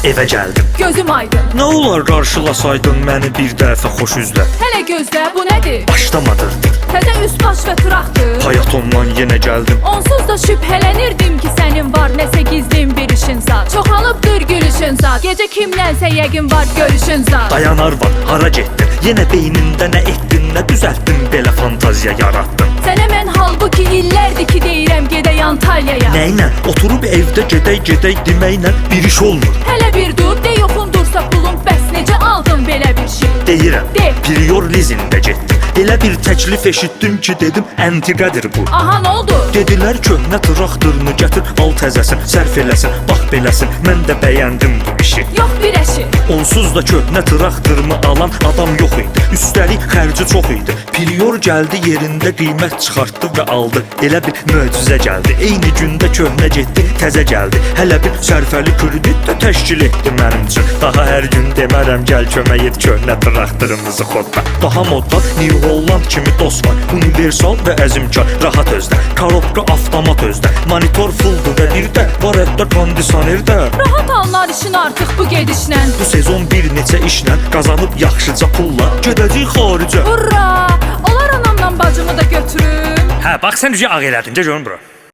Evə gəldim. Gözüm aydın. Nə olar qarşılasaydın məni bir dəfə xoş üzlə. Hələ gözlə, bu nədir? Başlamadırdı. Təzə üst baş və tıraqdır. Payatondan yenə gəldim. Onsuz da şübhələnirdim ki, sənin var nəsə gizlin bir işin zad. Çoxalıbdır gülüşün zad. Gecə kimlənsə yəqin var görüşün zad. Dayanar var, hara getdin? Yenə beynində nə etdin, nə düzəltdin, belə fantaziya yaratdın. Sənə mən halbuki illərdir ki deyirəm gedək Antalyaya. Nəylə? Oturub evdə gedək gedək deməklə bir iş olmur. Hələ bir dur, de yoxundursa pulun, bəs necə aldın belə bir şey? Deyirəm. De. Prior lizində getdim. Elə bir təklif eşitdim ki, dedim əntiqədir bu. Aha, nə oldu? Dedilər köhnə traktorunu gətir, al təzəsin, sərf eləsin, bax beləsin. Mən də bəyəndim bu işi. Yox bir əşi. Onsuz da köhnə traktorumu alan adam yox idi. Üstəlik xərci çox idi. Prior gəldi yerində qiymət çıxartdı və aldı. Elə bir möcüzə gəldi. Eyni gündə köhnə getdi, təzə gəldi. Hələ bir sərfəli kredit də təşkil etdi mənim üçün. Daha hər gün demərəm gəl kömək et köhnə traktorumuzu xodla. Daha modda New Holland kimi dost var. Universal və əzimkar, rahat özdə. Korobka avtomat özdə. Monitor fulldur və bir də var hətta kondisioner də. Rahat alınar işin artıq bu gedişlə. Bu sezon bir neçə işlə qazanıb yaxşıca pulla gedəcəyik xaricə. Hurra! Olar anamla bacımı da götürüm. Hə, bax sən üzü ağ elədin, gəl görüm bura.